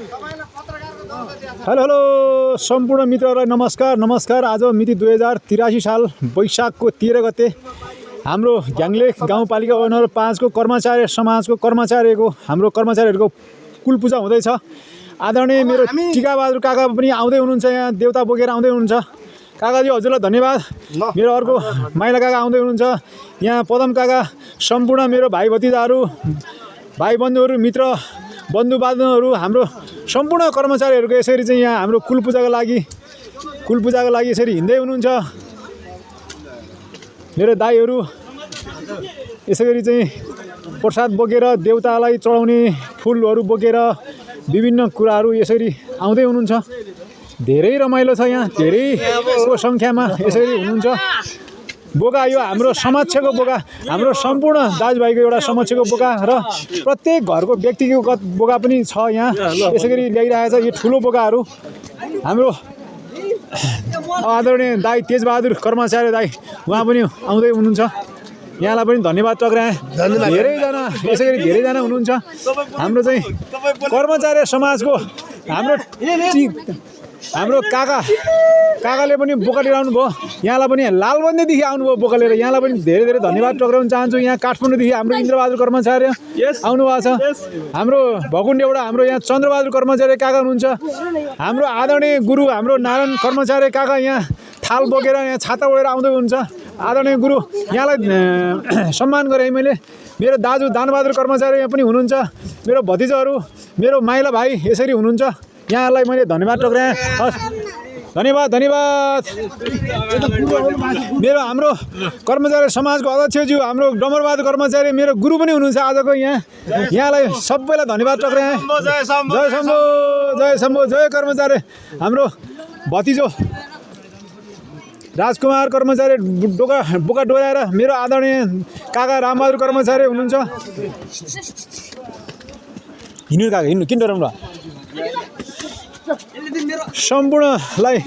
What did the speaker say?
Hello hello सम्पूर्ण मित्रहरूलाई नमस्कार नमस्कार। आज मिति 2083 साल वैशाखको 13 गते हाम्रो ग्याङलेक गाउँपालिका वडा नम्बर 5 को कर्मचारी समाजको हाम्रो कर्मचारीहरूको कुलपूजा हुँदैछ। आदरणीय मेरो टिकाबहादुर काका पनि आउँदै हुनुहुन्छ, यहाँ देउता बोकेर आउँदै हुनुहुन्छ। काकाजी हजुरलाई धन्यवाद। मेरो अर्को माइला काका आउँदै हुनुहुन्छ, यहाँ पदम काका, सम्पूर्ण मेरो भाइ भतिजाहरू, भाइ बन्धुहरू, मित्र बन्धुबान्धवहरू, हाम्रो सम्पूर्ण कर्मचारीहरूको यसरी चाहिँ यहाँ हाम्रो कुलपूजाको लागि यसरी हिँड्दै हुनुहुन्छ। मेरो दाइहरू यसरी चाहिँ प्रसाद बोकेर देउतालाई चढाउने फुलहरू बोकेर विभिन्न कुराहरू यसरी आउँदै हुनुहुन्छ। धेरै रमाइलो छ, यहाँ धेरैको सङ्ख्यामा यसरी हुनुहुन्छ। बोका यो हाम्रो समक्षको बोका, हाम्रो सम्पूर्ण दाजुभाइको एउटा समक्षको बोका र प्रत्येक घरको व्यक्तिगत बोका पनि छ यहाँ यसरी ल्याइरहेको छ। यो ठुलो बोकाहरू हाम्रो आदरणीय दाइ तेजबहादुर कर्मचारी दाइ उहाँ पनि आउँदै हुनुहुन्छ, यहाँलाई पनि धन्यवाद टक्राएँ। धेरैजना हुनुहुन्छ। हाम्रो चाहिँ कर्मचारी समाजको हाम्रो काकाले पनि बोका लिएर आउनुभयो, यहाँलाई पनि लालबन्दीदेखि आउनुभयो बोका लिएर, यहाँलाई पनि धेरै धन्यवाद टक्राउन चाहन्छु। यहाँ काठमाडौँदेखि हाम्रो इन्द्रबहादुर कर्मचारी आउनुभएको छ। हाम्रो भकुण्डेबाट हाम्रो यहाँ चन्द्रबहादुर कर्मचारी काका हुनुहुन्छ। हाम्रो आदरणीय गुरु हाम्रो नारायण कर्मचारी काका यहाँ थाल बोकेर यहाँ छाता ओढेर आउँदै हुनुहुन्छ। आदरणीय गुरु यहाँलाई सम्मान गरेँ मैले। मेरो दाजु दानबहादुर कर्मचारी यहाँ पनि हुनुहुन्छ। मेरो भतिजाहरू, मेरो माइला भाइ यसरी हुनुहुन्छ, यहाँलाई मैले धन्यवाद टक्राएँ। धन्यवाद। मेरो हाम्रो कर्मचारी समाजको अध्यक्षज्यू हाम्रो डमरबहादुर कर्मचारी मेरो गुरु पनि हुनुहुन्छ आजको यहाँलाई सबैलाई धन्यवाद टक्राएँ। जय शम्भो जय कर्मचारी। हाम्रो भतिजो राजकुमार कर्मचारी बोका डोराएर मेरो आदरणीय काका रामबहादुर कर्मचारी हुनुहुन्छ। हिँड्नु काका हिँड्नु किन डराउनु। सम्पूर्णलाई